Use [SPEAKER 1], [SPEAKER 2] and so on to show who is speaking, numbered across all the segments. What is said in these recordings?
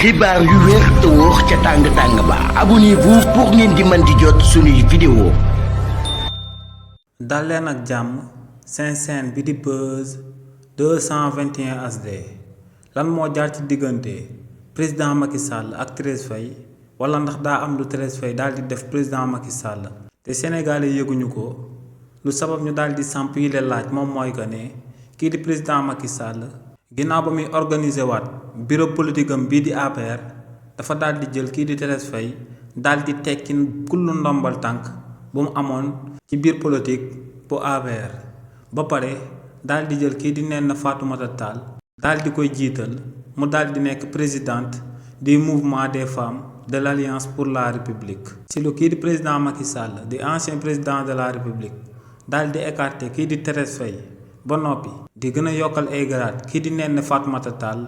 [SPEAKER 1] xibaar yu wér te wóor ca tàng ba abonnez-vous pour ngeen di mën di jot suñuy vidéo.
[SPEAKER 2] dal leen ak jàmm seen chaîne bi di Buzz 221 HD lan moo jaar ci diggante président Macky Sall ak Thérèse Faye wala ndax daa am lu Thérèse Faye daal di def président Macky Sall te Sénégalais yëguñu ko lu sabab ñu daal di samp yi leen laaj moom mooy que ne kii di président Macky Sall ginnaaw ba muy organiser waat bureau politique am bii di APR dafa daal di jël kii di Thérèse Faye daal di tekki kullu ndombal tànk bu mu amoon ci biir politique bu APR ba pare daal di jël kii di Néné Fatoumata Tall daal di koy jiital mu daal di nekk présidente du mouvement des femmes de l'Alliance pour la République. si lu kii di président Macky Sall di ancien président de la République daal di écarter kii di Thérèse Faye ba noppi di gën a yokkal ay garaat kii di Néné Fatoumata Tall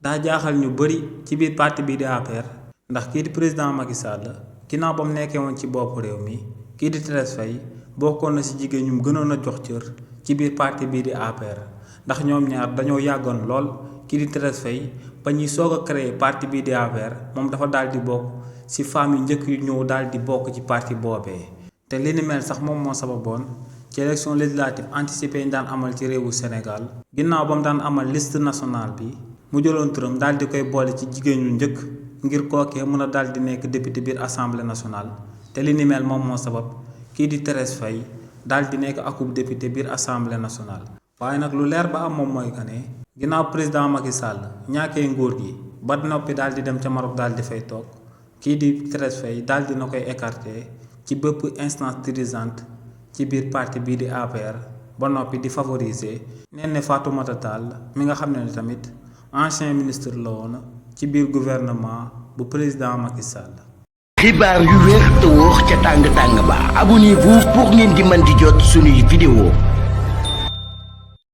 [SPEAKER 2] daa jaaxal ñu bëri ci biir parti bii di APR ndax kii di président Macky Sall ginnaaw ba mu nekkee woon ci bopp réew mi kii di Thérèse Faye bokkoon na ci jigéen ñu gënoon a jox cër ci biir parti bii di APR ndax ñoom ñaar dañoo yàggoon lool. kii di Thérèse Faye ba ñuy soog a créer parti bii di APR moom dafa daal di bokk ci femmes yu njëkk yu ñëw daal di bokk ci parti boobee te li ni mel sax moom moo sababoon ci élection législative anticipée yi daan amal ci réewu Sénégal ginnaaw ba mu daan amal liste nationale bi mu jëloon turam daal di koy boole ci jigéen ñu njëkk ngir kookee mën a daal di nekk député biir assemblée nationale te li ni mel moom moo sabab kii di Thérèse Faye daal di nekk akub député biir assemblée nationale. waaye nag lu leer ba am moom mooy que ne ginnaaw président Macky Sall ñàkkee nguur gi ba noppi daal di dem ca Maroc daal di fay toog kii di Thérèse Faye daal di na koy écarter ci bépp instance dirigeante ci biir parti bii di APR ba noppi di favoriser Néné Fatoumata Tall mi nga xam ne tamit ancien ministre la woon ci biir gouvernement bu président Macky Sall.
[SPEAKER 1] xibaar yu wér te wóor ca tàng ba abonnez-vous pour ngeen di mën di jot suñuy vidéo.